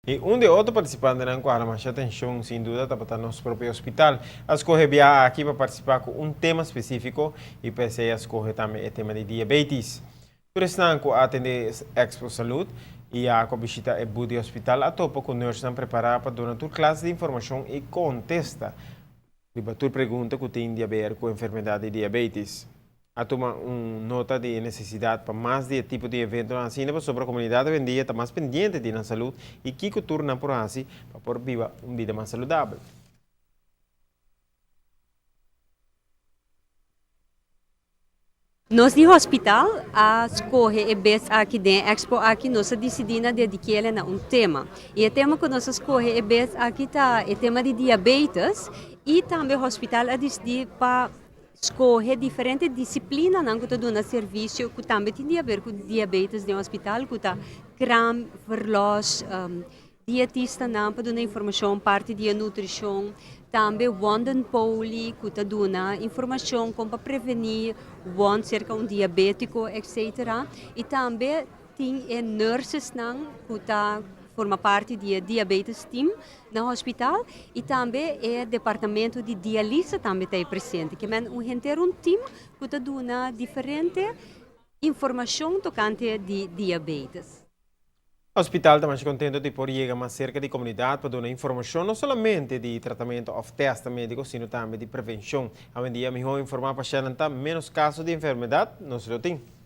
I un di e otro partisipantenan ku a hala masha atenshon sin duda tabata nos propio hospital. A skohe biaha aki pa partisipá ku un tema spesífiko i p'esei a skohe tambe e tema di diabetis. Tur esnan ku a atendé Expo Salud i a ku a bishita e booth di hospital a topa ku nursenan prepará pa duna tur klase di informashon i kontesta riba tur pregunta ku tin di aber ku enfermedat di diabetis. A tuma un nota di e nesesidat pa mas di e tipo di eventonan asina pasobra komunidat awendia ta mas pendiente di nan salud i kiko tur nan por hasi pa por biba un bida mas saludabel. Nos di hospital a skohe e bes aki den e expo aki nos a disidí na dediki'el na un tema. I e tema ku nos a skohe e bes aki ta e tema di diabetes i tambe hospital a disidí pa Skohe diferente disiplinanan ku ta duna servisio ku tambe tin di haber ku diabetes den hospital ku ta kram, verlos, dietistanan pa duna informashon parti di e nutrishon, tambe wondenpoli ku ta duna informashon kon pa prevení wond serka un diabetiko etcetera i tambe tin e nursesnan ku ta forma parti di e diabetes team na hospital y tambe e departamento di dialisa tambe ta e presente. Ke men un henter un team ku ta duna diferente informacion tocante di diabetes. Hospital ta masha contento di por yega mas cerca di comunidad pa duna informacion no solamente di tratamento of test medico sino tambe di prevencion. Awendia miho informa pashentnan ta, menos caso di enfermedad nos lo tin.